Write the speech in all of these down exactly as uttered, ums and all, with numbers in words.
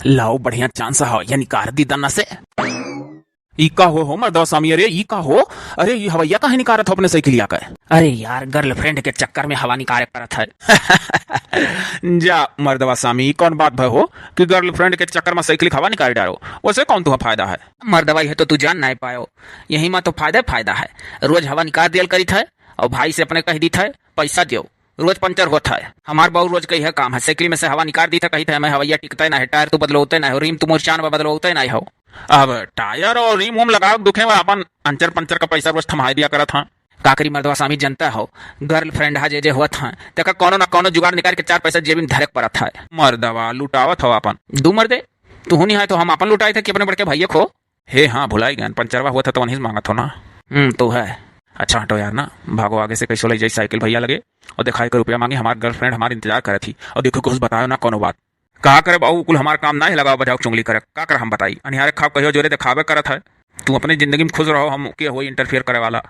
लाओ, बढ़िया chance हो, ये निकार दी दन्ना से। ई का हो, हो मर्दवा स्वामी, अरे ई का हो? अरे ई हवैया काहे निकारत हो अपने साइकिलिया का? अरे यार, girlfriend के चक्कर में हवा निकारे परत है। जा मर्दवा स्वामी, ई कौन बात भय हो कि girlfriend के चक्कर में साइकिल के हवा निकाल डारो? वैसे कौन तुहा फायदा है? मर्दवा, यह तो तू जान नाहीं पायो, यही में तो फायदा फायदा है। रोज हवा निकाल दियल करीत है और भाई से अपने कह दीत है, पैसा दियो। रोज पंचर होत है। हमार बहू रोज का यह काम है, साइकिल में से हवा निकाल दीत है, कहित है, "मैं हवैया टिकता ही ना है, टायर तू बदलौते ना हो, रीम तू मोर चान बदलौते ना हो।" अब टायर और रीम उम लगावे के दुखे में अपन अंचर पंचर का पैसा रोज थमाई दिया करत हाँ। का करी मर्दवा स्वामी, जनता हो, girlfriend हा जे जे होत हैं, तेका कौनो ना कौनो जुगाड़ निकाल के चार पैसा जेबी में धरे के परत है। मर्दवा लुटावत हो अपन। दू मर्दे, तू नहीं है तो हम अपन लुटाई थे कि अपने बड़के भैया को। हे हाँ, भुलाई गयन, पंचरवा हुआ था तो वहीं से मांगत हो ना। हम्म, तो है। अच्छा हटो यार ना, भागो आगे से, कैसो ले जाई साइकिल भैया लगे और दिखाई के रुपया मांगे, हमार girlfriend हमार इंतजार करत ही। और देखो कुछ बतायो ना कोनो बात। का करे बाबू, कुल हमार काम ना है लगाओ बजाओ चुंगली करे, का कर हम बताई, अनिहारे खाओ कहियो जोरे दिखावे करत है। तू अपने जिंदगी में खुश रहो, हम के होई interfere करे वाला।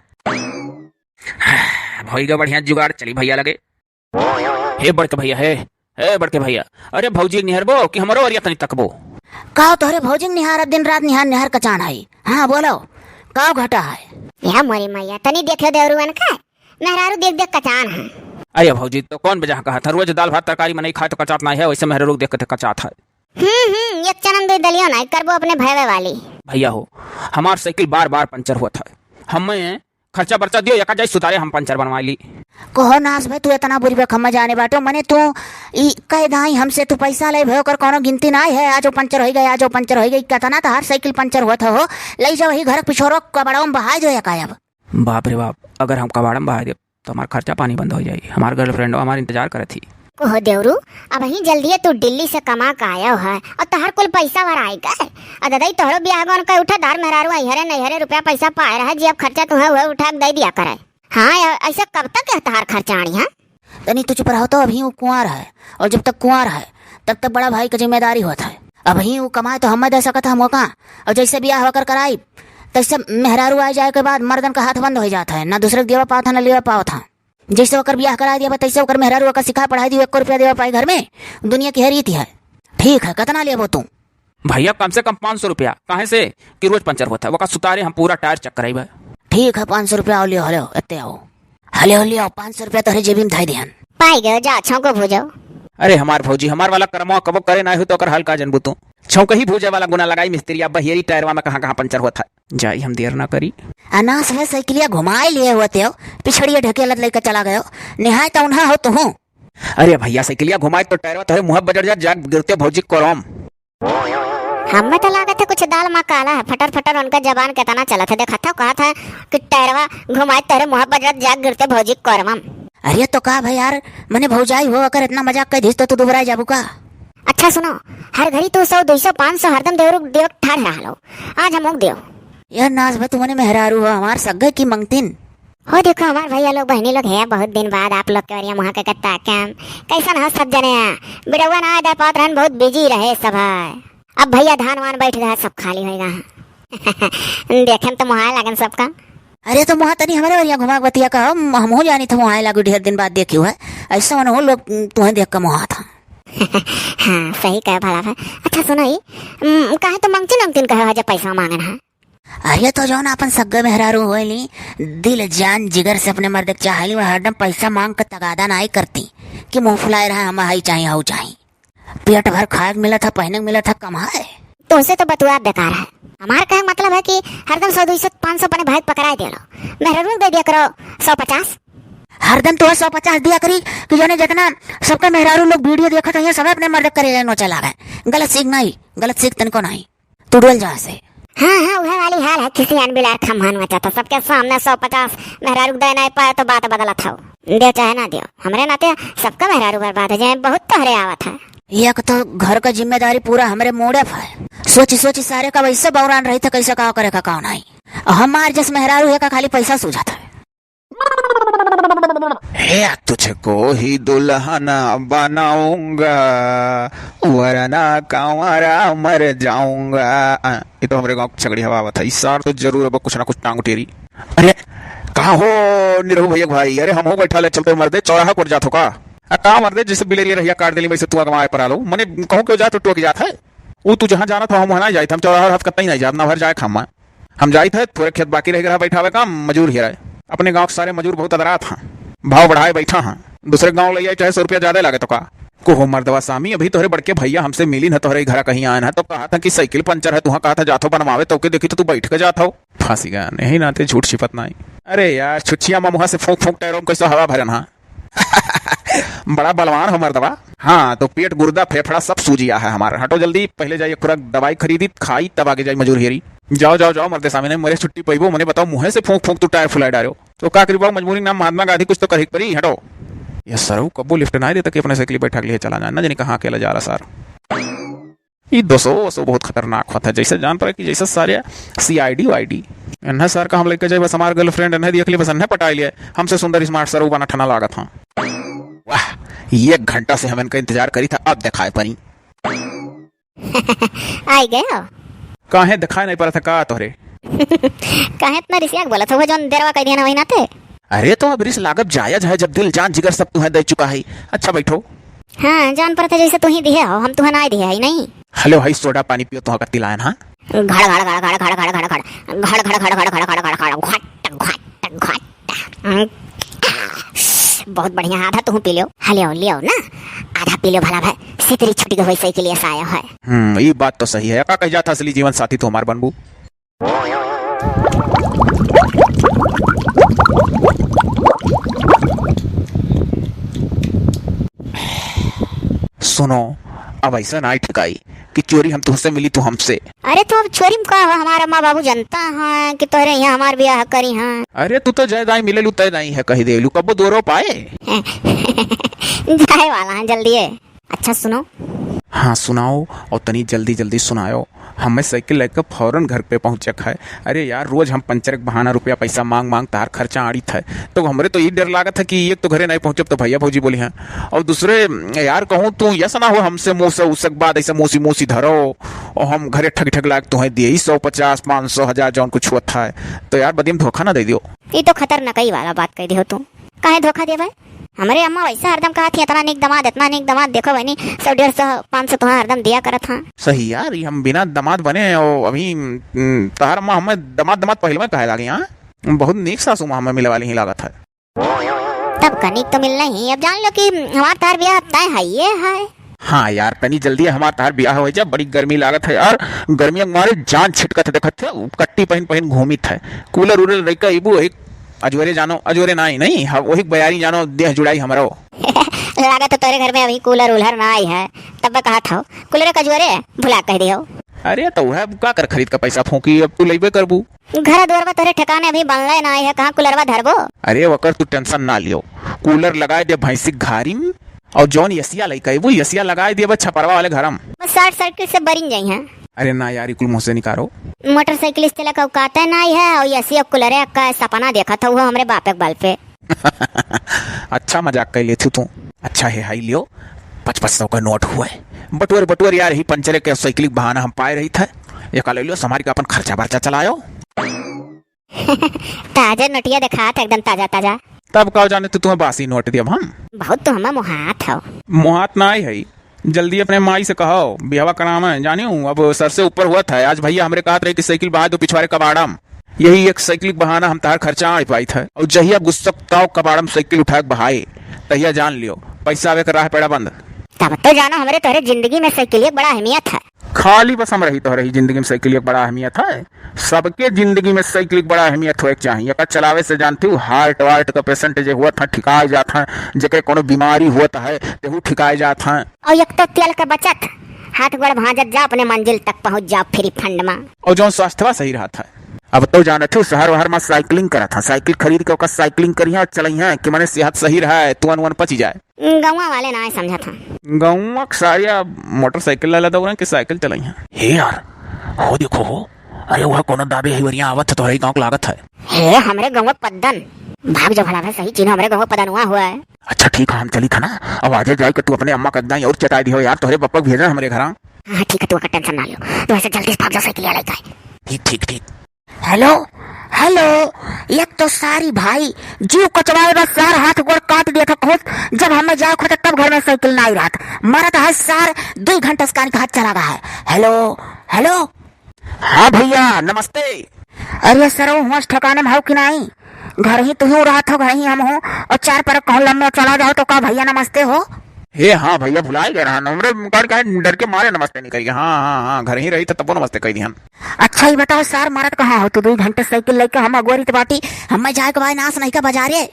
भई गा बढ़िया जुगाड़, चली भैया लगे। हे बड़के भैया, हे, हे बड़के भैया, अरे भौजी निहरबो कि हमरो अरिया तनी तकबो? का तोहरे भौजी निहार, दिन रात निहार, निहार कचान है। हाँ बोलो, का घटा है? या मोरी मैया, तनी देखियो देवरुअन का, मेहरारू देख देख कचान है। अरे भौजी, तो कौन बजा कहा था, रोज दाल भात तरकारी मनई खाए तो कचात ना है, वैसे मेहरारू देख के तो कचात है। हम्म हम्म, एक चनन दे दलियो ना करबो अपने भयवे वाली। भैया हो, हमार साइकिल बार बार पंचर होत है, हमें खर्चा बर्चा दियो, एका जाई सुतारे हम पंचर बनवा ली। कहो नास भाई, तू इतना बुरी बे खम्मा जाने बाटो, मने तू ई कह दाई हमसे तू पैसा ले भयो कर कोनो गिनती ना है, आज वो पंचर होई गई, आज वो पंचर होई गई, कितना तो हर साइकिल पंचर होत हो, ले जाओ ही घर के पिछोरो कबाड़वा में बहाई दो एका अब। बाप रे बाप, अगर हम कबाड़ा में बहाई देब तो हमार खर्चा पानी बंद हो जाई, हमार girlfriend हमार इंतजार करत ही। कहो देवरू, अबहीं जल्दिए तू दिल्ली से कमा के आयो है और तहर कुल पैसा भराई गए। आ ददई तोहरो बियाह गौन के उठा दार मेहरारू अइहरे नइहरे रुपया पैसा पाए रहे, जी अब खर्चा तुहे हुए उठा के दे दिया करे। हाँ, ऐसे कब तक है तहार खर्चा आनी है? तनी तू चुप रहो तो, अभी वो कुंवार है और जब तक कुंवार है तब तक बड़ा भाई की जिम्मेदारी होत है। अबहीं वो कमाए तो हम दे सकत हम ओका, और जैसे बियाह होकर कराई तैसे मेहरारू आ जाए के बाद मर्दन का हाथ बंद हो जात है, ना दूसरे के देवा पावत है ना लेवा पावत है। जैसे ओकर बियाह करा दिया बा, तैसे ओकर मेहरारू ओकर सिखा पढ़ाई दियो, एको रुपया देवा पाई घर में, दुनिया की है रीति है। ठीक है, कितना लेबो तू? भैया, कम से कम पाँच सौ रुपया, काहे से कि रोज पंचर होता है, ओका सुतारे हम पूरा टायर चेक कराइबे। ठीक है, पाँच सौ रुपया और लियो, हलो, एते आओ। हले, हले आओ, पाँच सौ रुपया तोहरे जेबी में धई दिहन। पाई गयो, जा, छौंको भूजो। अरे हमार भौजी, हमार वाला करमवा कबो करे ना हो तो ओकर हाल का जनबू तू। छौंकही भूजे वाला गुना लगाई मिस्त्री, अब बहियरी टायरवा में कहाँ कहाँ पंचर होता है। जाई, हम देर ना करी। अनास है साइकिलिया घुमाए लिए हुआ तेव, पिछड़िए ढकेलत लेके चला गयो। निहाय तो उन्हा हो तुहू। अरे भैया, साइकिलिया घुमाए तो टायरवा तोहरे मुँह बजड़ जा, जाग गिरते भौजी कोरम। हमें तो लागत है कुछ दाल में काला है, फटर फटर उनका जबान कितना चलत है। देखा था, कहा था कि टायरवा घुमाए तोहरे मुँह बजड़ जाग गिरते भौजी कोरमम। अरे तो का भाई यार, मने भौजाई हो, अगर इतना मजाक कर दिस तो तू दुबराए जाबू का? अच्छा सुनो, हर घड़ी तू सौ, दो सौ, पाँच सौ हरदम देवरू देव ठाड़ रहा लो। आज हम देव। यार नास भाई, तू मने मेहरारू हो हमार सग्गे की मंगतिन। हो देखो हमार भैया लोग बहनी लोग है, बहुत दिन बाद आप लोग के ओरिया मुहा के ताके हम। कैसन हो सब जने? बिड़ौआ ना आ पावत रहन, बहुत busy रहे सब है। अब भैया धान वान बैठ गया, सब खाली होएगा। देखे में तो मुहाए लागन सबका। अरे तो मुहा तनी हमारे ओरिया घुमा के बतिया का, हम हमहू जानी था मुहाए लागू, ढेर दिन बाद देखी हुआ। ऐसा मन हो लोग तुम्हें देख के मुहा था। हाँ, सही कहे भला भाई। अच्छा सुनो ई, उम, काहे तो मंगतिन अंगतिन कहे हो जब पैसा मांगन है? अरे तो जौन अपन सग्गे मेहरारू होइली, दिल जान जिगर से अपने मर्द के चाहेली, वह हरदम पैसा मांग के तगादा नाई करती कि मुंह फुलाए रहा, हम हई चाही, हऊ चाही। पेट भर खाए के मिलत है, पहने के मिलत है, कमाए। तुमसे तो बतुआ बेकार है। हमार कहे के मतलब है कि हरदम सौ, दो सौ, पाँच सौ अपने भाई के पकड़ाए दे लो, मेहरारू दे दिया करो सौ पचास। हरदम तो सौ पचास दिया करी कि जौने जितना सबके मेहरारू लोग video देखत हैं, सब अपने मर्द करे नोचे लागे। गलत सीख नहीं, गलत सीख तनको नहीं। तू डोल जा से। हाँ, हाँ, उहे वाली हाल है, खिसियान बिलार खम्हान मचाता। सबके सामने सौ पचास मेहरारू दे नहीं पाए तो बात बदलत हो। दे चाहे ना दियो, हमरे नाते सबका मेहरारू बर्बाद हो जाए, बहुत तोहरे आवत है। एक तो घर का जिम्मेदारी पूरा हमरे मोड़े पर है। सोच सोच सारे का वैसे बौरान रही था, कैसे का करे का, का नहीं। हमार जस मेहरारू है का खाली पैसा सूझत है। हे तुझको ही दुल्हन बनाऊंगा, वरना कंवारा मर जाऊंगा। आ, ये तो हमरे गांव की छगड़ी हवा आवत है। इस सार तो जरूर अब कुछ ना कुछ टांग उठेरी। अरे, कहाँ हो निरहू भैया के भाई? अरे, हम हो बैठा ले, चलते मर्दे, चौराहा पर जात हो का? आ, का मर्दे, जैसे बिलेरिया रहिया काट देली, वैसे तू अगवा आए पर आलो। मने कहूँ क्यों जात हो, टोक जात है। ऊ तू जहाँ जानत हो, हम वहाँ नाहीं जाइत, हम चौराहा हाथ कतई नाहीं जाब, ना भर जाए खामा। हम जाइत है, थोरे खेत बाकी रह गया बैठावे का, मजूर हेराए। अपने गाँव के सारे मजूर बहुत अदरात हैं, भाव बढ़ाए बैठा हैं, दूसरे गाँव ले जाए चाहे सौ रुपया ज्यादा लागे तो का। को हो मर्दवा सामी, अभी तोहरे बड़के भैया हमसे मिलिन है, तोहरे घरा कहीं आयन है तो कहा था कि साइकिल पंचर है, तुहाँ कहा था जात हो बनवावे, तो के देखी तो तू बैठ के जात हो। फांसी का यही नाते झूठ छिपत नाहीं। अरे यार, छुच्छिया ममुहा से फूंक फूंक टायरों में कैसे हवा भरन हा। बड़ा बलवान हो मर्दवा। हाँ, तो पेट, गुर्दा, फेफड़ा सब सूजिया है हमार। हटो जल्दी, पहले जाइए खुराक दवाई खरीदी, खाई, तब आगे जाई मजूर हेरी। जाओ, जाओ, जाओ मर्दे सामने, मरे छुट्टी पैबो, मने बताओ, मुँहे से फूंक फूंक तू टायर फुलाए डारो। तो का करी बाबू, मजबूरी नाम महात्मा गांधी, कुछ तो करही के परी, हटो। ये सरऊ कब्बो लिफ्ट ना देता कि अपने साइकिल बैठा के लिए चला जाए, ना जाने कहाँ अकेला जा रहा सर। ई दोसो, ओसो बहुत खतरनाक होत है। जैसे जान पड़े कि जैसे सारे C I D वाईडी। एन्हे सर का हम लेके जाए, बस हमार girlfriend एन्हे देख ली, बस एन्हे पटाई लिए। हमसे सुंदर smart सर उ बना ठना लागत हाँ। वाह, एक घंटा से हम इनका इंतजार करी था, अब दिखाए परी। आई गए हो? काहे दिखाए नहीं पड़ा था का तोहरे? काहे इतना रिसिया के बोलत हो, जौन देरवा कह दिया ना वही नाते? अरे तो अब रिस लागब जायज है, जब दिल जान जिगर सब तुहें दे चुका है। अच्छा बैठो। हाँ, जान पड़ता जैसे तू ही दिहे हो, हम तुहें नाय दिहे है नहीं। हेलो, हई सोडा पानी पियो, तुहाँ कत्ती लायन हाँ। घड़ घड़ घड़ घड़ घड़ घड़ घड़ घड़ घड़ घड़ घड़ घड़ घड़ घड़ घड़ घड़ घड़ घड़ घट घट घट। बहुत बढ़िया, आधा तुहूँ पी लियो। हाँ, लियो, लियो ना, आधा पी लियो भला भाई, सितरी छुटी के होई सही के लिए सायो है। हम्म, ई बात तो सही है। का कह जात असली जीवन साथी तो हमार बनबू। सुनो, अब ऐसा ना ठिकाई कि चोरी हम तुमसे मिली, तू हमसे। अरे तो अब चोरी में का हो, हमार अम्मा बाबू जनता है कि तोहरे यहाँ हमार ब्याह करी हैं। अरे तू तो जय दाई मिले लू तय दाई है कही दे लू, कब्बो दो रोप आए। जाए वाला है जल्दी है। अच्छा सुनो। हाँ सुनाओ, और तनी जल्दी जल्दी सुनाओ, हमें साइकिल लेकर फौरन घर पे पहुँचे है। अरे यार, रोज हम पंचर के बहाना रुपया पैसा मांग मांग तार खर्चा आड़ित है, तो हमरे तो ई डर लागत है कि एक तो घरे नहीं पहुँचब तो भैया भौजी बोली हैं, और दूसरे यार कहूँ तू यस ना हो हमसे मुँह से उसक बाद ऐसे मोसी मोसी धरो, और हम घरे ठग ठग लाग तुम्हें दिए ई सौ पचास पाँच सौ हजार जौन कुछ होत है, तो यार बदी में धोखा ना दे दियो। ई तो खतरनाकई वाला बात कह दियो तू, काहे धोखा देवे? हमरे अम्मा वैसे हरदम कहत ही, "इतना नीक दमाद, इतना नीक दमाद, देखो बहनी, सौ डेढ़ सौ पाँच सौ तुहाँ हरदम दिया करत हाँ।" सही यार, ई हम बिना दमाद बने और अभी, हम्म, तहार अम्मा हमें दमाद दमाद पहले में कहे लागी, हाँ? बहुत नीक सासू माँ हमें मिले वाली ही लागत है। तब कनिक तो मिलना ही, अब जान लो कि हमार तहार ब्याह तय है, ये है। हाँ यार, तनी जल्दी हमार तहार ब्याह हो जा, बड़ी गर्मी लागत है यार, गर्मी के मारे जान छिटकत है, देखत है, कट्टी पहन पहन घूमित है, कूलर उलर रही का इबू एक अजोरे जानो, अजोरे नाई, नहीं, हम वही बयारी जानो, देह जुड़ाई हमरो। लागत है तोरे घर में अभी कूलर उलर नाई है, तब कहा था कूलर का अजोरे भुला कह दियो। अरे तो वह का कर खरीद का पैसा फूंकी, अब तू लेबे करबू। घर दुआर बा तोरे ठिकाने अभी बनले नाई है, कहाँ कूलरवा धरबो? अरे वकर तू tension ना लियो, कूलर लगाए दे भैंसी घारी में, और जौन एसिया लइका है, वो एसिया लगाए दिए बस छपरवा वाले घरम। बस short circuit से बरिन जाई हैं। अरे ना यार, ई कुल मुँह से निकारो। मोटरसाइकिल से चला का औकाते नाई है, और एसी और कूलरे का सपना देखत हूँ हमरे बापे के बल पे। अच्छा मजाक कर लेथू तू। अच्छा है, हाई लियो, पच पच सौ का नोट हुए। बटुअर बटुअर यार, ही पंचरे के साइकिल के बहाना हम पाए रही थे। ये का ले लियो, समार के अपन खर्चा बर्चा चलायो। ताजा नोटिया देखात, एकदम ताजा ताजा। तब का जाने तू तुम्हें बासी नोट दियब हम। बहुत तो हमें मोहात हो। मोहात ना आई है, जल्दी अपने माई से कहो बियाहवा करावे, जानियो अब सर से ऊपर हुआ था। आज भैया हमरे कहत रहे कि साइकिल बहा दो पिछवारे कबाड़म, यही एक साइकिल के बहाना हम तार खर्चा आड़ पाई था। और जहिया गुस्सा ताव कबाड़म साइकिल उठा के बहाए, तहिया जान लियो पैसा आवे के राह पेड़ा बंद। तब तो जानो हमरे तोहरे जिंदगी में साइकिल एक बड़ा अहमियत है। खाली बस हम रही तो रही जिंदगी में साइकिल एक बड़ा अहमियत है। सबके जिंदगी में साइकिल एक बड़ा अहमियत होए के चाहिए। एकर चलावे से जानती हूँ, heart वार्ट का patient जे हुआ था ठिकाए जात है, जेकरे कोनो बीमारी होत है तेहू ठिकाए जात है। और एक तो तेल का बचत, हाथ गोड़ भांजत जा, अपने मंजिल तक पहुंच जा free fund में। और जौन स्वास्थ्यवा सही रहत है। अब तो जानत हूँ शहर वहर में साइकिलिंग करत है, साइकिल खरीद के ओकर साइकिलिंग करिया और चलइया कि मने सेहत सही रहे, तुअन उअन पची जाए। गौवा वाले ना समझत हैं। गौवा के सारे मोटरसाइकिल ला दौड़े कि साइकिल चलाई हैं। हे यार, हो देखो हो, अरे वह कोनो दाबे है वरिया आवत है, तोहरे गाँव के लागत है। हे हमरे गौवा पद्दन, भाग जा भला भाई, सही चीन हमरे गौवा पदनुआ हुआ है। अच्छा ठीक है, हम चली था ना, अब आजे जाए के तू अपने अम्मा का दाई और चटाई दियो यार, तोहरे पप्पा भेजा हमरे घर। हाँ ठीक है, तू ओकर tension ना लियो, तू ऐसे जल्दी से भाग जा साइकिल लेके। ठीक ठीक ठीक। हेलो, हेलो, एक तो सारी भाई जीव कचवाए बा, सार हाथ गोड़ काट दिया था खुद। जब हमें जाए खुद तब घर में साइकिल नाई रहत, मरत है सार, दुई घंटा से कान के हाथ चला गया है। हेलो, हेलो। हाँ भैया, नमस्ते। अरे सरऊ, हुआं ठिकाने में हौ कि नाई? घर ही तुहूँ रहत हो, घर ही हम हो, और चार पर कहूँ लम्बे चला जाओ तो का भैया नमस्ते हो? हे हाँ भैया, भुलाए गए रहन, हमरे कार का डर के मारे नमस्ते नहीं करिए। हाँ, हाँ, हाँ, घर ही रही तो तबो नमस्ते कह दिहन। अच्छा, ये बताओ सार, मरत कहाँ हो तू? दुई घंटे साइकिल लेके हम अगोरित बाटी, हमें जाए के भाई नास नहीं का बाजारे।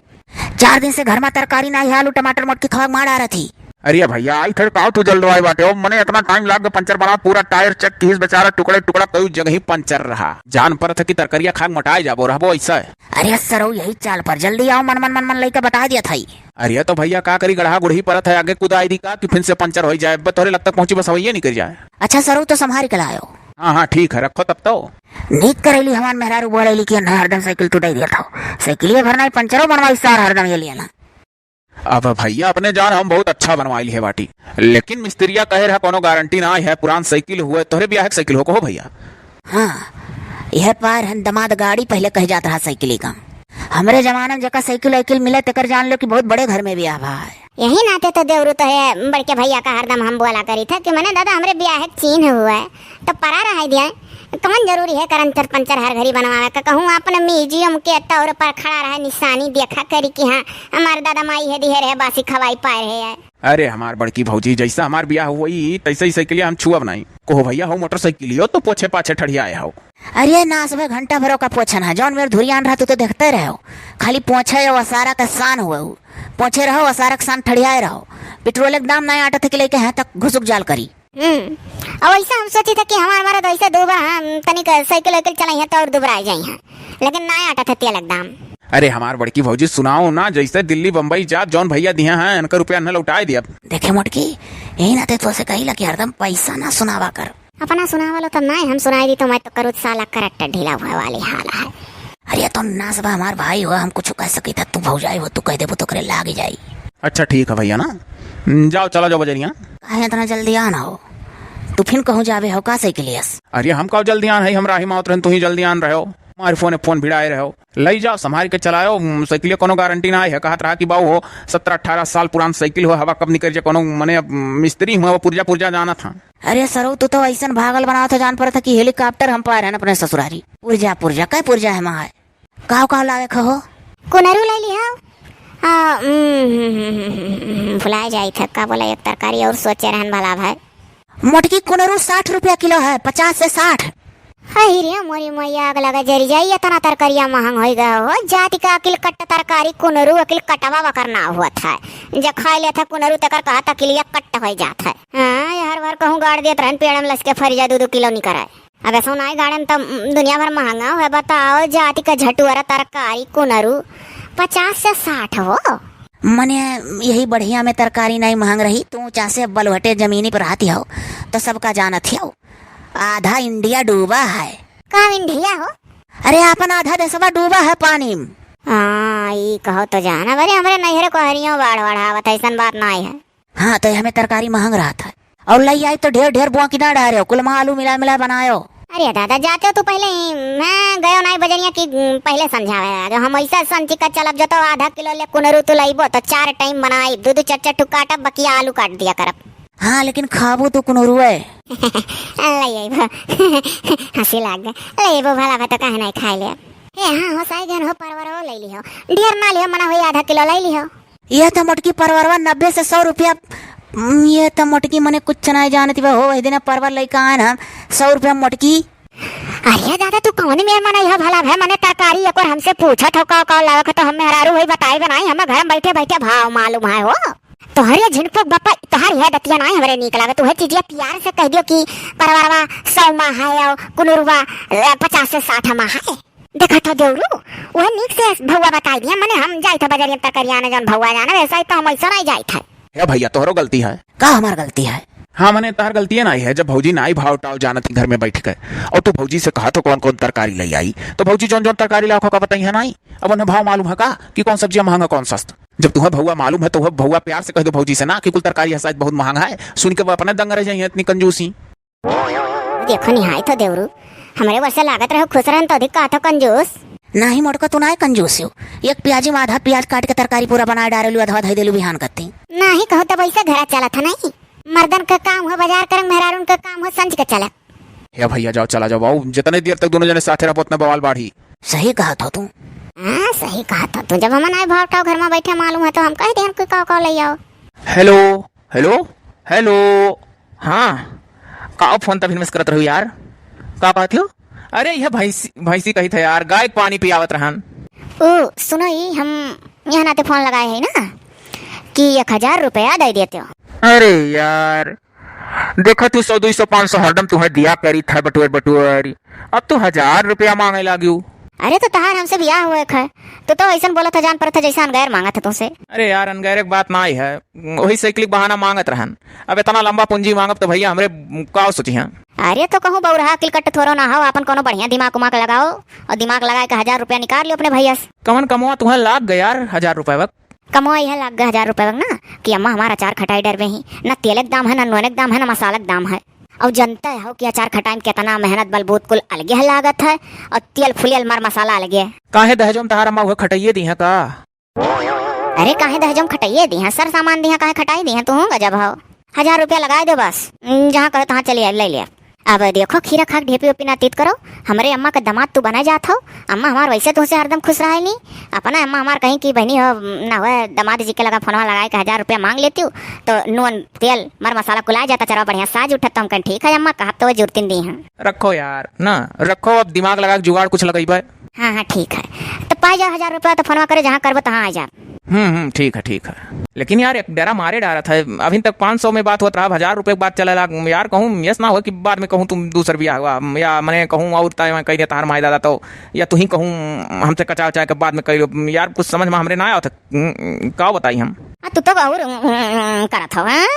चार दिन से घर में तरकारी नाई है, आलू टमाटर मोटकी खवा के मार आ रही थी। अरे भैया, आई थे, काव तू जल्दवाई बाटे हो, मने इतना टाइम लाग गया पंचर बना, पूरा टायर चेक किहिस बेचारा, टुकड़े टुकड़ा कई जगह ही पंचर रहा। जान परत है कि तरकरिया खा के मोटाए जाबो, रहबो ऐसा है। अरे सरऊ, यही चाल पर जल्दी आओ, मन मन मन मन लइके बता दिया था। अरे तो भैया का करी, गड़हा गुड़ही परत है, आगे कुदाई दी का कि फिर से पंचर हो जाए, अब तोहरे लग तक पहुँची बस हवैये निकल जाए। अच्छा सरऊ, तो संभाल के लायो। हाँ हाँ ठीक है, रखो तब तो। नीक करैली हमार मेहरारू बोलैली कि ना हरदम साइकिल तू दे दिया था, साइकिलिए भर नाई पंचरो बनवाई सार हरदम ये लिया ना। अब भैया अपने जान हम बहुत अच्छा बनवाई है बाटी, लेकिन मिस्त्रिया कहे रहा कोनो गारंटी ना है, पुरान साइकिल हुए, तोहरे बियाह के साइकिल हो कहो भैया। हाँ, यह पार हम दमाद गाड़ी पहले कह जात रहा साइकिल का। हमरे जमाना में जेका साइकिल वाइकिल मिले तेकर जान लो कि बहुत बड़े घर में बियाह भा है। यही नाते तो देवरू तो है, बड़के भैया का हरदम हम बोला करी था कि मने दादा हमरे बियाह के चीन्ह हुआ है, तो परा रहा दिया। कौन जरूरी है करंचर पंचर हर घड़ी बनवावे का? कहूँ अपने म्यूजियम के तौर पर खड़ा रहे, निशानी देखा करी कि हाँ, हमार दादा माई है दिहे रहे, बासी खवाई पाए रहे है। अरे हमार बड़की भौजी, जैसा हमार बियाह हुई तैसे ही साइकिलिया हम छुअब नहीं। कहो भैया, हो मोटरसाइकिलियो तो पोछे पाछे ठड़ियाए हो। अरे नास भे, घंटा भरो का पोछन है, जौन मेर धुरियान रहा तू तो देखते रहो, खाली पोछे हो असारा का शान हुआ हो। पोछे रहो असारा का शान ठड़ियाए रहो। पेट्रोल के दाम नहीं आटा थे कि लेके हैं तक घुसुक जाल करी। हम्म, और वैसे हम सोची था कि हमार मरद वैसे दूबा हैं, तनिक साइकिल वाइकिल चलाई है तो और दुबरा जाई हैं, लेकिन ना आटा था तेल एकदम। अरे हमार बड़की भौजी, सुनाओ ना, जैसे दिल्ली बम्बई जात जौन भैया दिया हैं, इनका रुपया न लौटाए दिया। देखे मोटकी, यही नाते तो से कही ला कि हरदम पैसा ना सुनावा कर। अपना सुनावा लो तो नहीं, हम सुनाई दी तो मैं तो करूँ साला करेक्ट ढीला हुए वाली हाल है। अरे तो नास बा हमार भाई हो, हम कुछ कह सकी था, तू भौजाई हो, तू कह देबो तो करे लाग जाई। अच्छा ठीक है भैया ना, हम्म, जाओ चला जाओ बजरिया। काहे इतना जल्दी आन हो? तू फिन कहूँ जावे हो का साइकिलियस? अरे हम का जल्दी आन है, हम राही मावत रहन, तू ही जल्दी आन रहे हो। हमारे फोन फोन भिड़ाए रहे हो, ले जाओ संभाल के चलाओ। हम्म, साइकिलिया कोनो गारंटी ना है, कहत रहा कि बाऊ हो सत्रह अठारह साल पुरान साइकिल हो, हवा कब निकल जाए कोनो मने, अब मिस्त्री हुआ वो पुर्जा पुर्जा जाना था। अरे सरऊ, तू तो ऐसन भागल बनावत हो, जान पड़त है कि हेलीकॉप्टर हम पाए रहन अपने ससुरारी। पुर्जा पुर्जा, कै पुर्जा है वहाँ? काव काव लावे क हो? कुनरू ले लिहो। आ, उम, हम्म, हम्म, हम्म, हम्म, हम्म, भुलाए जाई था, का बोला, एक तरकारी और सोचे रहन भला भाई। मोटकी कुनरू साठ रुपया किलो है, पचास से साठ। अहि रे मोरी मैया, आग लगा जरी जाई, इतना तरकारिया महंग होई गया हो। जाति का अकिल कट्ट तरकारी कुनरू, अकिल कटवा वकर ना हुआ था। जे खाए ले था कुनरू, तकर कहा था अकिलिया कट्ट होई जात है। हाँ, ये हर बार कहूँ गाड़ देत रहन, पेड़ में लसके फरी जा, दू दू किलो निकर आए। अब ऐसा नाई गाड़न त दुनिया भर महंगा हुआ। बताओ, जाति का झटुअरा तरकारी कुनरू पचास से साठ हो। मने यही बढ़िया में तरकारी नाई महंग रही, तू चासे बलुहटे जमीनी पर रहती हो तो सबका जानत हो, आधा इंडिया डूबा है। का इंडिया हो? अरे आपन आधा देशवा डूबा है पानी में। हाँ, ई कहो तो जाना, अरे हमरे नैहरे को हरियो बाढ़ बाढ़ावत है, ऐसन बात नाई है। हाँ, तो हमें तरकारी महंग रहत है। और लई आई तो ढेर ढेर बोआकी ना डारे हो, कुल में आलू मिला मिला बनायो। अरे दादा, जाते तू पहले ही, मैं गयो नाई बजरिया की, उम, पहले समझावे आगे। हम ऐसा संचिका चलब जो तो आधा किलो ले कुनरू तू लईबो तो चार टाइम बनाई, दू दू चार चार ठुक काटब, बकिया आलू काट दिया करब। हाँ, लेकिन खाबू तू कुनरुए। लई अइबो। हंसी लाग गए। लई अइबो भला भाई तो काहे नाई खाए ले। ए हाँ हो, साई गहन हो, परवर हो, लई लिहो। ढेर ना लिहो, मना होई आधा किलो लई लिहो। यह तो मोटकी परवरवा नब्बे से सौ रुपया। हम्म, यह तो मोटकी मने कुछ नाई जानती बा हो। वही दिन परवर लइका आन हम, सौ रुपया मोटकी। अरे दादा, तू कौन मेर मनई हो भला भाई? मने तरकारी एक बार हमसे पूछत हो का का लावे के, तो हम मेहरारू होई बताई बनाई, हमें घर में बैठे बैठे भाव मालूम है हो। तोहरे झिनपुक बप्पा, तोहर यह दतिया नाई हमरे नीक लागे। तू है चीजिया प्यार से कह दियो कि परवरवा सौ मा है और कुनुरवा, अ, पचास से साठ मा है। देखा था देवरू, वह नीक से भौवा बताई दिया, मने हम जाई था बजरिया तरकारिया आने जौन भौवा जाने, वैसा ही तो हम ऐसा नहीं जाई था। हे भैया, तोहरो गलती है। का हमार गलती है? हाँ, मने तोहर गलतिये नाई है, जब भौजी नाई भाव टाव जानत ही घर में बैठ के, और तू भौजी से कहा तो कौन कौन तरकारी ले आई, तो भौजी जौन जौन तरकारी लाओ का बताई है नाई। अब उन्हें भाव मालूम है का कि कौन सब्जियां महंगा कौन सस्ता? जब तुम्हें भौवा मालूम है तो वह भौवा प्यार से कह दो भौजी से ना कि कुल तरकारी है शायद बहुत महंगा है, सुन के वो अपने दंग रह जाइए इतनी कंजूसी। देखो निहाय तो देवरू, हमरे वर्षे लागत रहो खुश रहन तो अधिक कहा था कंजूस। नाही मोटका, तू नाही कंजूस हो। एक प्याजी में आधा प्याज काट के तरकारी पूरा बनाए डारेलू, अधवा धई देलू बिहान कत्ती। नाही कहूँ तब ऐसे घरा चलत है नहीं। मर्दन का काम हो बाजार करन, मेहरारून का काम हो संझ के चलत। हे भैया, जाओ, चला जाओ बाबू, जितने देर तक दोनों जने साथे रहबो, उतना बवाल बाढ़ी। सही कहत हो तू। हाँ, सही कहत हो तू। जब हमन आए भाव टाव घर में बैठे मालूम है, तो हम कह देहन कोई का का ले आओ। हेलो, हेलो, हेलो। हाँ, का फोन तभी मिस करत रहू यार? का कहत हो? अरे, यह भैंसी, भैंसी कही था यार, गाय के पानी पियावत रहन। ओ, सुनो, ई हम यह नाते फोन लगाए है ना कि एक हजार रुपया दे देते हो। अरे यार, देखा तू, सौ, दुई सौ, पाँच सौ हरदम तुम्हें दिया करी था, बटुअर, बटुअर। अब तू हजार रुपया मांगे लागियो। अरे, तो तहार हमसे बियाह हुए है, तो, तो ऐसन बोलत है, जान पड़त है, जैसे अनगैर मांगत है तुमसे। अरे यार, अनगैर एक बात ना आई है, वही साइकिल के बहाना मांगत रहन। अब इतना लंबा पूंजी मांगब तो भैया हमरे का सोची हैं? अरे, तो कहूँ बौरहा अकिल कट थोरो ना हो, अपन कोनो बढ़िया दिमाग उमाग लगाओ और दिमाग लगा के हजार रुपया निकाल लियो अपने भैया से। कवन कमवा तुम्हें लाग गया यार, हजार रुपया वक्त? कमवा यह लाग गया हजार रुपया वक्त ना कि अम्मा हमारा अचार खटाई डरबे ही, ना तेल के दाम है, ना नून के दाम है, ना मसाला के दाम है। और जनते हो कि अचार खटाई में कितना मेहनत बलबूत कुल अलगे है लागत है, और तेल फुलियल मर मसाला अलगे। काहे दहेजो में तहार अम्मा उहे खटाइए दी हैं का? अरे काहे दहेजो में खटाइए दी हैं, सर सामान दी हैं, काहे खटाई दी हैं, तू गजब हो। हजार रुपया लगाए दो बस, जहाँ कहो तहाँ चली आए, ले लिया। अब देखो खीरा खाक ढेपी ओपी ना तीत करो, हमरे अम्मा के दामाद तू बने जात हो। अम्मा हमार वैसे तुमसे हरदम खुश रहे नी, अपना अम्मा हमार कहीं कि बहनी हो ना हुए दामाद जी के लगा फोनवा लगाए के हजार रुपया मांग लेती हूँ, तो नून तेल मर मसाला कुलाए जाता चरवा बढ़िया साज उठत, तो हम कहें ठीक है अम्मा, कहा तो जुर्तिन दी हैं। रखो यार ना, रखो, अब दिमाग लगा के जुगाड़ कुछ लगइबे। हाँ हाँ ठीक है, तो पाए जाओ हजार रुपया, तो फोनवा करे जहाँ करबो तहाँ आ जा। हम्म हम्म, ठीक है ठीक है। लेकिन यार एक डेरा मारे डारत है, अभी तक पाँच सौ में बात होत रहा, अब हजार रुपये के बात चले लाग यार, कहूँ यस ना हो कि बाद में कहूँ तुम दूसर बियाह हुआ या मने कहूँ और तय कह दे तहार माई दादा तो, या तू ही कहूँ हमसे कचा उचा के बाद में कह लो यार, कुछ समझ में हमरे ना आवत है। हम्म, का बताई हम? आ, तू तो और, हम्म, करत हो, हैं?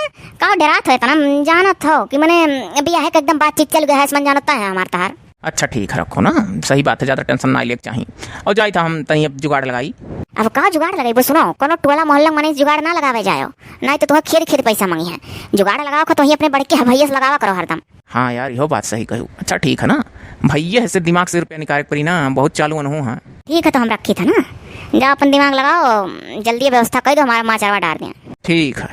का डरात हो इतना? जानत हो कि मने बियाह के एकदम बातचीत चल गया है, मन जानता है हमार तहार। अच्छा ठीक है, रखो ना, सही बात है, ज्यादा टेंशन ना लेके चाही। और जाई था हम तनी अब जुगाड़ लगाई। अब का जुगाड़ लगाई? सुनो, कोनो टोला मोहल्ला मने जुगाड़ ना लगावे जायो, नहीं तो तुह खेद खेद पैसा मांगी है। जुगाड़ लगाओ का तो ही अपने बड़के भैया से लगावा करो हरदम। हाँ यार, इहो बात सही कहू। अच्छा ठीक है ना, भैया से दिमाग से रुपया निकाले के पड़ी ना, बहुत चालू अनहू है। ठीक है, तो हम रखी था ना, जा अपन दिमाग लगाओ, जल्दी व्यवस्था कर दो, हमारा माँ चरवा डार दें। ठीक है,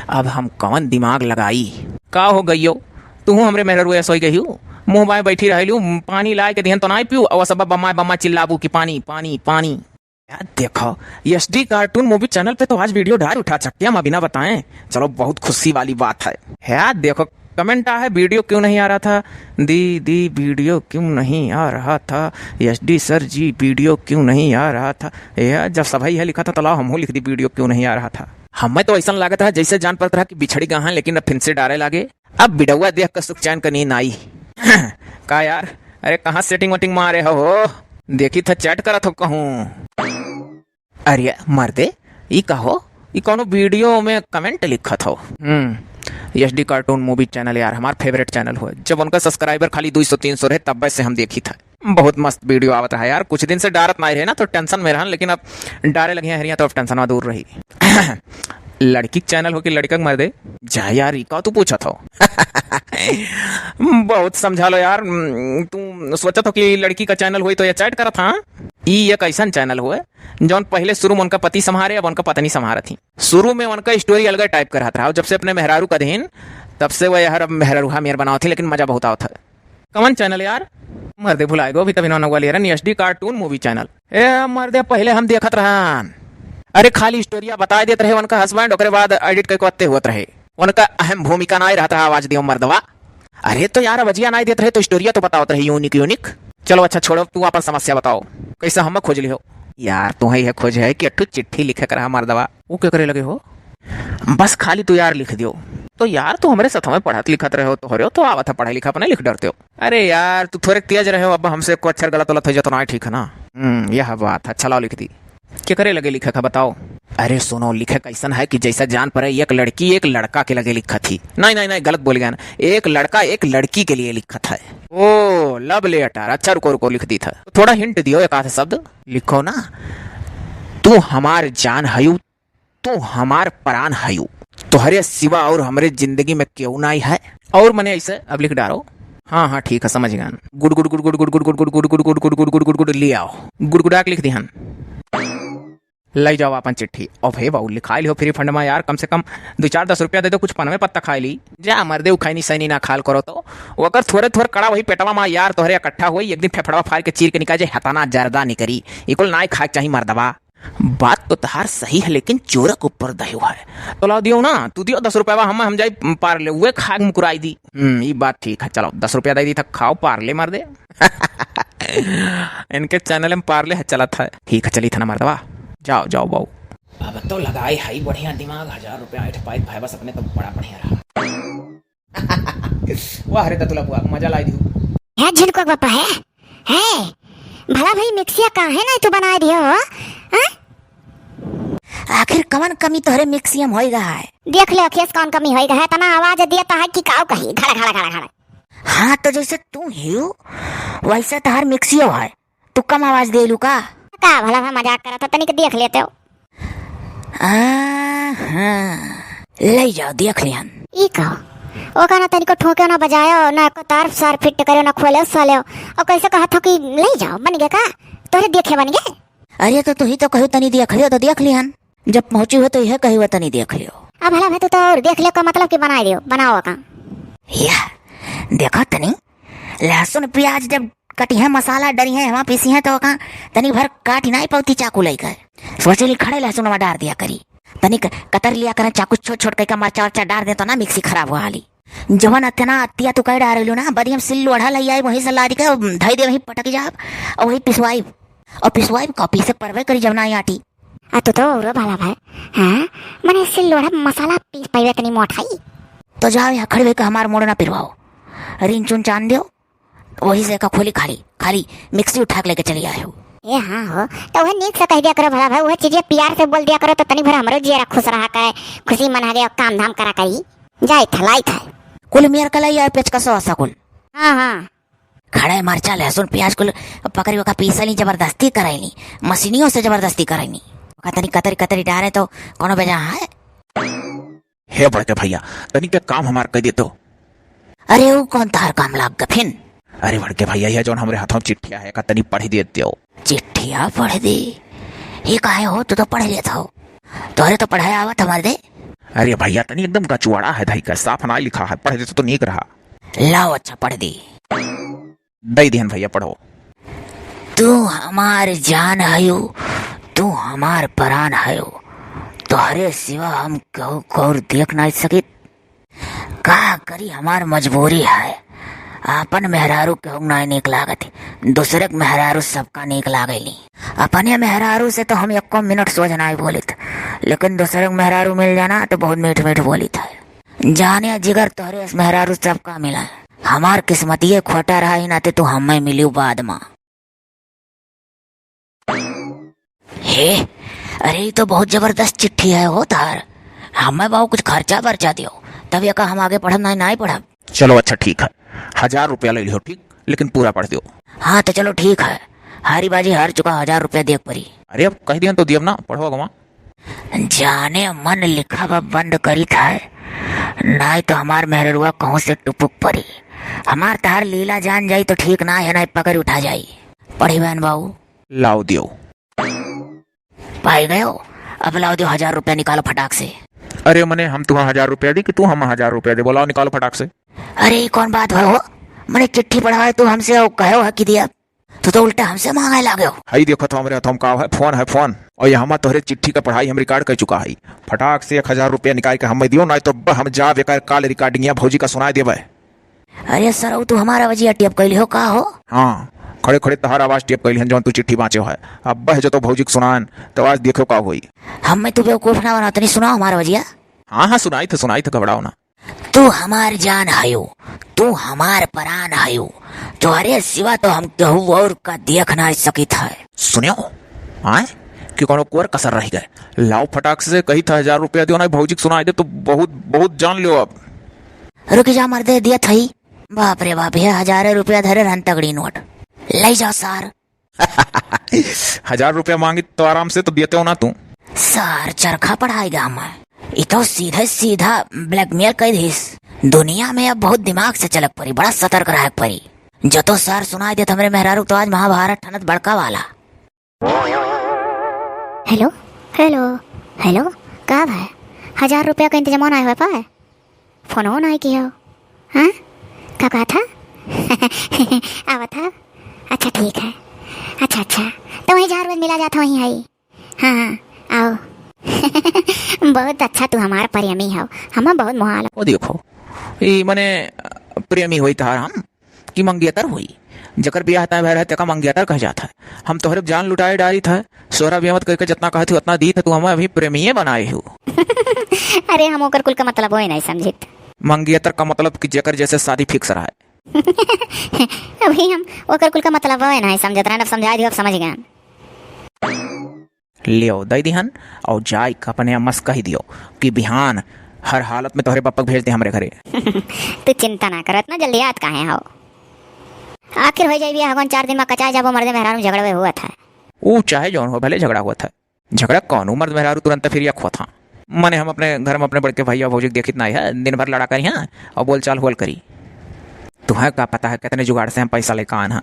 अब हम कवन दिमाग लगाई? का हो गइयो, तू हमरे मेहररुआ सोई गई हूँ, मुँह बाय बैठी रहलू, पानी लाए के दिहन तो नाई पीऊ, और सब बम्मा बम्मा चिल्लाबू कि पानी पानी पानी। यार देखो, एसडी कार्टून मूवी चैनल पे तो आज वीडियो डाल उठा चक्के हम बिना बताएं। चलो, बहुत खुशी वाली बात है। यार देखो, कमेंट आ है, वीडियो क्यों नहीं आ रहा था? दी दी, वीडियो क्यों नहीं आ रहा था? एसडी सर जी, वीडियो क्यों नहीं आ रहा था? यार जब सभई है लिखा था तो लाओ हमहू लिख दी, वीडियो क्यों नहीं आ रहा था। हमें तो ऐसा लागत रहा जैसे जान पड़त रहा कि बिछड़ी गए हैं, लेकिन अब फिर से डारे लागे। अब वीडियोवा देख के सुख चैन का नींद आई। का यार, अरे कहाँ सेटिंग वेटिंग मारे हो? देखी था चैट करत हो कहूँ। अरे मर्दे, ई का हो? ई कौनो वीडियो में कमेंट लिखत हो? हम्म, एसडी कार्टून मूवी चैनल यार, हमार फेवरेट चैनल हो। जब उनका सब्सक्राइबर खाली दो सौ तीन सौ रहे, तब से हम देखी था। बहुत मस्त वीडियो आवत रहा यार, कुछ दिन से डारत नाई रहे ना, तो टेंशन में रहन, लेकिन अब डारे लगे हैं हरिया, तो अब टेंशन दूर रही। लड़की के चैनल हो कि लड़का के मर्दे? जा यार, ई का तू पूछत हो? बहुत समझा लो यार, तू सोचत हो कि लड़की का चैनल होई तो ये चैट करत, हाँ? ई एक ऐसन चैनल होए जौन पहले शुरू में उनका पति संभारे, अब उनका पत्नी संभारत ही। शुरू में उनका स्टोरी अलग टाइप का रहत रहा, जब से अपने मेहरारू का देहिन, तब से वह यार अब मेहरारूहा मेर बनावत ही, लेकिन मजा बहुत आवत है। कवन चैनल यार? मर्दे भुलाए गो, अभी तभी नौनवा ले रहन, एसडी कार्टून मूवी चैनल। ए मर्दे, पहले हम देखत रहन, अरे खाली स्टोरिया बताए देत रहे उनका हस्बैंड, ओकरे बाद एडिट करके अत्ते होत रहे। उनका अहम भूमिका ना रहत रहा, आवाज दियो मर्दवा। अरे तो यार, आवाजिया ना देत रहे तो स्टोरिया तो बतावत रहे, यूनिक यूनिक। चलो अच्छा छोड़ो, तू अपन समस्या बताओ, कैसे हम खोज लिहो? यार तुम्हें यह खोज है कि अट्ठू चिट्ठी लिखे कर रहा मर्दवा। वो क्या करे लगे हो? बस खाली तू यार लिख दियो। तो यार तू हमरे साथ में पढ़त लिखत रहे हो, तो हो रहे हो, तो आवत है पढ़ाई लिखा अपने लिख डरते हो। अरे यार तू थोड़े तेज रहे हो, अब हमसे को अक्षर गलत उलत हो जाए तो ना ठीक है ना। हम्म, यह बात है, चलाओ लिख दी। केकरे लगे लिखे का बताओ? अरे सुनो, लिखे कैसन है कि जैसा जान पड़े एक लड़की एक लड़का के लगे लिखत ही। नहीं नहीं नहीं, गलत बोल गया ना, एक लड़का एक लड़की के लिए लिखत है। ओ लव लेटर। अच्छा रुको रुको, लिख दी था, थोड़ा हिंट दियो, एक आध शब्द लिखो ना। तू हमार जान हयू, तू हमार प्राण हयू, तोहरे सिवा और हमरे जिंदगी में केहू नाई है। और मने ऐसे अब लिख डारो, हाँ, हाँ, ठीक है, समझ गए। गुड़, गुड़, गुड़, गुड़, ले आओ। गुड़गुड़ा के लिख दिहन। ले जाओ आपन चिट्ठी। अब हे बाऊ, लिखाइल हो फ्री फंड में यार, कम से कम दो चार दस रुपया दे दो, कुछ पनवे पत्ता खाए ली। जा मर्दे, उ खैनी सैनी ना खाल करो तो। ओकर थोरे थोर कड़ा वही पेटवा में यार तोहरे इकट्ठा होई, एक दिन फेफड़वा फाड़ के चीर के निकाल जाए, हताना जर्दा निकरी। ई कुल नाय खाए के चाही मर्दवा। बात तो तहार सही है, लेकिन चोरक ऊपर दह्यो है। तो लाओ दियो ना, तू दियो दस रुपया, हम, हम जाई पार ले, उहे खाग मुकुराई दी। हम्म, ई बात ठीक है, चलो दस रुपया दे दी था, खाओ पार ले मर्दे। इनके चैनल में पार ले है चलत है। ठीक है, चली था ना मर्दवा, जाओ, जाओ बाऊ। अब तो लगाई है बढ़िया दिमाग, हजार रुपया ऐठ पाई है बस अपने तो बड़ा बढ़िया रहा। वाह रे दतुला बुआ, मजा लाई दियो। है झिनको बापा है, है। भला भाई मिक्सिया काहे ना तू बनाए दियो हो? हैं? आखिर कवन कमी तोहरे मिक्सिया में होई गा है? देख ले अखिलेश, कौन कमी होई गा है? इतना आवाज देता है कि काऊ कही, घड़ा, घड़ा, घड़ा, घड़ा। हाँ, तो जैसे तू हियो, वैसे तोहर मिक्सियो है। तू कम आवाज देलू का? का भला भाई मजाक करत हो, तनिक देख लेते हो। आहा, ले जाओ, देख लिहन। ई का? ओका ना तनिको ठोके, ना बजायो, ना एको तार सार फिट करे, ना खोले साले। और कैसे कहत हो कि ले जाओ, बन गए का? तोहरे देखे बन गए? अरे तो तू ही तो कहो तनी देख लियो, तो देख लिहन। जब पहुँची हो तो यह कही हुआ तनी देख लियो। अब भला भाई तू तो और देख लियो का मतलब कि बनाए दियो, बनाओ का? या, देखो तनी, लहसुन प्याज जब कटी है, मसाला डरी है, हवा पीसी है तो का तनी भर काटी नाई पौती चाकू लेकर। सोचे ली खड़े लहसुन में डार दिया करी, तनी क-, कतर लिया करें चाकू छोट छोट करके मरचा उरचा डार दे तो ना मिक्सी खराब हुआ हाली। जवन अतना अतिया तू कह डार लो ना, बदी हम सिल लोढ़ा लई आई, वहीं से लाद के धई दे, वहीं पटक जाब और वहीं पिसवाई। और पिसवाई कॉपी से परवे करी जब ना आई आटी। आ तू तो औरो भला भाई, हाँ? मने सिल लोढ़ा मसाला पीस पाइबे तनी मोटाई। तो जाओ यहाँ खड़ी होके हमार मोड़ ना पिरवाओ। रिन चुन चान दियो, वही से का खोली खाली, खाली मिक्सी उठा के लेके चली आए हो। ए हाँ हो, तो वह नीक से कह दिया करो भला भाई, वह चीजें प्यार से बोल दिया करो तो तनी भर हमरो जियरा खुश रहा करे, खुशी मना दे, काम धाम करा करी। जाए थलाई था। कुल मेर कलाई आए पेचकस हो असा कुल। हाँ, हाँ। खड़े मरचा, लहसुन, प्याज कुल पकड़ी ओका पीसली, जबरदस्ती करैली, मशीनियों से जबरदस्ती करैली। ओका तनी कतरी कतरी डारे तो कोनो बेजा है। हे बड़के भैया, तनी के काम हमार कर दे तो। अरे, ऊ कौन तार काम लाग गफिन? अरे बड़के भैया, यह जौन हमरे हाथों में चिट्ठिया है, का तनी पढ़ दे दियो। चिट्ठिया पढ़ दे? ये काहे हो, तू तो पढ़ लेत हो। तोहरे तो पढ़ाए आवत हमार दे। अरे भैया, तनी एकदम गचुआड़ा है धई का, साफ ना लिखा है, पढ़ देते तो नीक रहा। लाओ, अच्छा, पढ़ दी। दई दिहन भैया, पढ़ो। तू हमार जान हयो, तू हमार परान हयो, तोहरे सिवा हम केहू को और देख नाई सकित। का करी, हमार मजबूरी है, आपन मेहरारू केहू नाई नीक लागत, दूसरे के मेहरारू सबका नीक लागेली। अपने मेहरारू से तो हम एको मिनट सोझ नाई बोलित, लेकिन दूसरे के मेहरारू मिल जाना तो बहुत मीठ मीठ बोलित है। जाने जिगर तोहरे अस मेहरारू सबका मिला। हमार किस्मतिये खोटा रहा, ही नाते तू हमें मिलियो बाद मा। हे, अरे, ई तो बहुत जबरदस्त चिट्ठी है हो तार। हमें बाबू कुछ खर्चा बर्चा दियो, तब एका हम आगे पढ़ब, नाई, नाई पढ़ब। चलो अच्छा ठीक है, हजार रुपया ले लियो, ठीक, लेकिन पूरा पढ़ दियो। हाँ तो चलो ठीक है, हारी बाजी हार चुका, हजार रुपया देख परी। अरे अब कह दिया तो दियब ना, पढ़ो अगवा। जाने मन लिखब बंद करी था, नाई तो हमार मेहररुआ कहूँ से टुपुक परी। हमार तहार लीला जान जाई तो ठीक ना है, नाई पकड़ उठा जाई। पढ़ी बहन बाबू। लाओ दियो। पाई गयो। अब लाओ दियो, हजार रुपया निकालो फटाक से। अरे मने हम तुहा हजार रुपया दी कि तू हम हजार रुपया दे? बोलाओ, निकालो फटाक से। अरे ई कौन बात भा हो, मने चिट्ठी पढ़ाए तू हमसे और कहो है कि दिया, तू तो उल्टा हमसे मांगे लागे हो। हई देखो तो हमरे हथवा में का है, फोन है फोन। और यहाँ तोहरे चिट्ठी का पढ़ाई हम रिकॉर्ड कर चुका है। फटाक से एक हजार रुपया निकाल के हमें दियो, नाई तो ब-, हम जाब एकर कॉल रिकॉर्डिंग या भौजी का सुनाए देबे। अरे सरऊ, तू हमार आवाजिया टेप कैली हो का हो? हाँ, खड़े खड़े तहार आवाज टेप कैली हन, जौन तू चिट्ठी बाँचे है। अब बह जतो भौजी के सुनान, तो आज देखो का होई। हमें तू बेवकूफ ना बना, तनी सुनाओ हमार आवाजिया। हाँ हाँ, सुनाई थे, सुनाई थे, घबराओ ना। तू हमार जान हयो, तू हमार परान हयो, तोहरे सिवा तो हम केहू और का देख ना सकित है। सुनियो, आए कि कोनो कोर कसर रह गए। लाओ फटाक से कही था हजार रुपया दियो ना, भौजी के सुनाई दे तो बहुत बहुत जान लियो अब। रुक जा मर्दे, दिया थई। बाप रे बाप, ये हजारे रुपया धरे रहन तगड़ी नोट। ले जाओ सार। हजार रुपया मांगी तो आराम से तो देते हो ना तू। सार चरखा पढ़ाएगा हमें। ई तो सीधे सीधा ब्लैकमेल कर दिस। दुनिया में अब बहुत दिमाग से चलक परी, बड़ा सतर्क रहक परी। जतो सर सुनाई देत हमरे मेहरारू तो आज महाभारत ठनत बड़का वाला। हेलो, हेलो, हेलो, का भाई? हजार रुपया का इंतजाम नाहीं होइ पाए? फोनो नाहीं किहो। हाँ? का कहा था? आवत है? अच्छा, ठीक है। अच्छा, अच्छा। तो वहीं जहाँ रोज मिला जात हो, वहीं है। हाँ, हाँ, आओ। बहुत अच्छा, तू हमार प्रेमी हो, हम बहुत मोहाल। ओ देखो, ई मने प्रेमी होई तहार हम कि मंगेतर होई? जकर बियाह तय भय रहे, तेका मंगेतर कह जात है। हम तोहरे जान लुटाए डारी था, सोहरा बियाह मत करके जितना कहत ही उतना दी था, तू हमें अभी प्रेमिये बनाए हो। अरे, हम ओकर कुल का मतलब होए नहीं समझित। मंगेतर का मतलब कि जेकर जैसे शादी फिक्स रहा है। अभी हम ओकर कुल का मतलब होए नहीं समझत रहन, अब समझाए दियो, अब समझ गए। लियो, दई दिहन, और जाई के अपने अम्मा से कही दियो कि बिहान हर हालत में तोहरे पप्पा के भेज दे हमरे घरे। तू चिंता ना करो, इतना जल्दी याद काहे हो? आखिर हो जाई बियाह, कौन चार दिन में कचाए जाबो, मर्दे मेहरारू में झगड़वे हुआ था। ऊ चाहे जौन हो, भले झगड़ा हुआ था। झगड़ा कौन, ऊ मर्द मेहरारू तुरंत फिर यक होत हाँ। मने हम अपने घर में अपने बड़के भैया भौजी के देखित नाई है, दिन भर लड़ा करी हाँ और बोलचाल होल करी। तुहें का पता है कितने जुगाड़ से हम पैसा लेकर आन हाँ।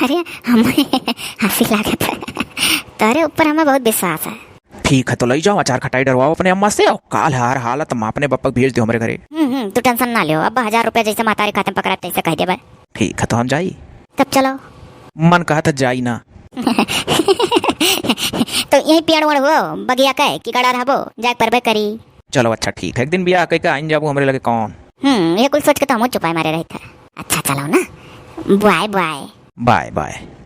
अरे, हमें हंसी लागत है, तोरे ऊपर हमें बहुत विश्वास है। ठीक है, तो लई जाओ, अचार खटाई डरवाओ अपने अम्मा से, और काल हर हालत में अपने पप्पा के भेज दो हमरे घरे। हम्म, हम्म, तू टेंशन ना लियो, अब हजार रुपया जैसे महतारी खाते में पकड़ा तैसे कह देबे। ठीक है, तो हम जाई। तब चलो। मन कहा था जाई ना। तो यही पेड़ ओड़ हो बगिया के कि गड़ा रहबो, जाए परबे करी। चलो अच्छा ठीक है, एक दिन बियाह कह के आइन जाबो हमरे लगे कौन। हम्म, ये कुल सोच के तो हम चुपाए मारे रही था। अच्छा चलो ना, बाय बाय। बाय बाय।